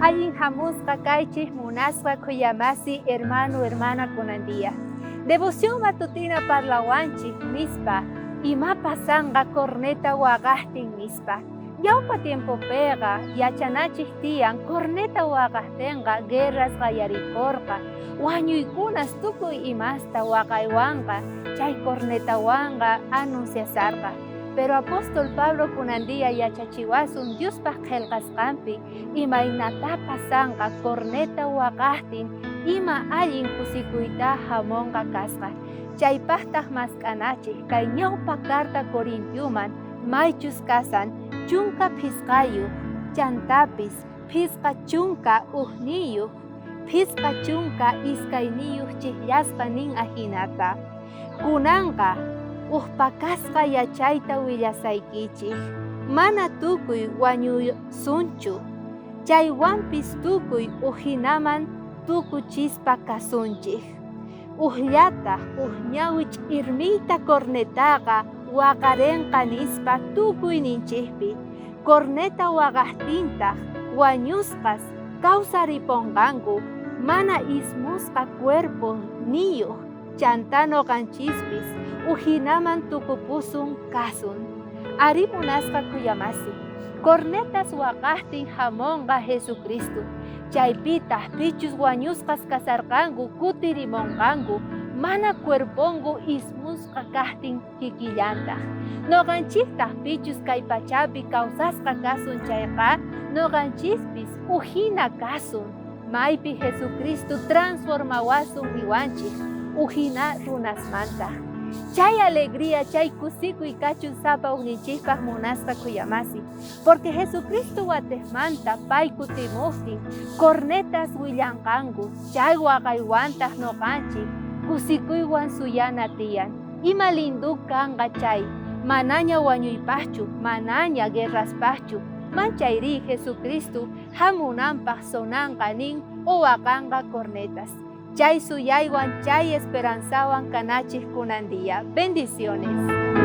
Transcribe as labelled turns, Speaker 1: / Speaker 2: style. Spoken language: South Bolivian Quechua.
Speaker 1: Allin hamusqa kaychik munasqa khuyamasi hermano hermana kunan día. Devoción matutina parlawanchik nispa ima pasanqa corneta waqajtin nispa. Ñawpa tiempopiqa yachanachik tiyan corneta waqajtinqa guerras qallarikorqa, wañuykunas tukuy imasta waqaywanqa chay cornetawanqa anunciasarqa. Pero apóstol Pablo kunan día yachachiwasun Diospaj qhelqasqanpi imaynatá pasanqa corneta waqajtin ima allin kusikuyta hamonqa kasqa. Chaypajtaj mask'anachej kay ñawpa carta Corintioman maychus kasan 15, chantapis 51, 52 chijllasqa nin ajinata. Kunanqa uj pakasqa yachayta willasaykichej, mana tukuy wañusunchu, chaywanpis tukuy ujinaman tukuchispa kasunchej. Ujllataj uj ñawi ch'irmiyta cornetaqa waqarenqa nispa tukuyninchejpi. Corneta waqajtintaj wañusqas kawsariponqanku mana ismusqa cuerpo niyoj, chantá noqanchispis ujinaman tukupusun kasun. Arí munasqa khuyamasi, cornetas waqajtin jamonqa Jesucristo, chaypitaj pichus wañusqas kasarqanku kutirimonqanku mana cuerponku ismusqa kajtin kikillantaj. Noqanchejtaj pichus kay pachapi kawsasqa kasun chayqa, noqanchispis ujina kasun, maypi Jesucristo transformawasun niwanchej ujina runasmantaj. Chay alegría, chay kusikuy kachun sapa ujninchejpaj munasqa khuyamasi, porque Jesucristo watejmanta pay kutimojtin cornetas willanqanku, chay waqaywantaj noqanchej kusikuywan suyana tiyan. Ima lindu kanqa chay, manaña wañuypajchu, manaña guerraspajchu, manchayrí Jesucristo hamunanpaj sonanqa nin o waqanqa cornetas. Chay suyaywan, chay esperanzawan kanachej kunan día. Bendiciones.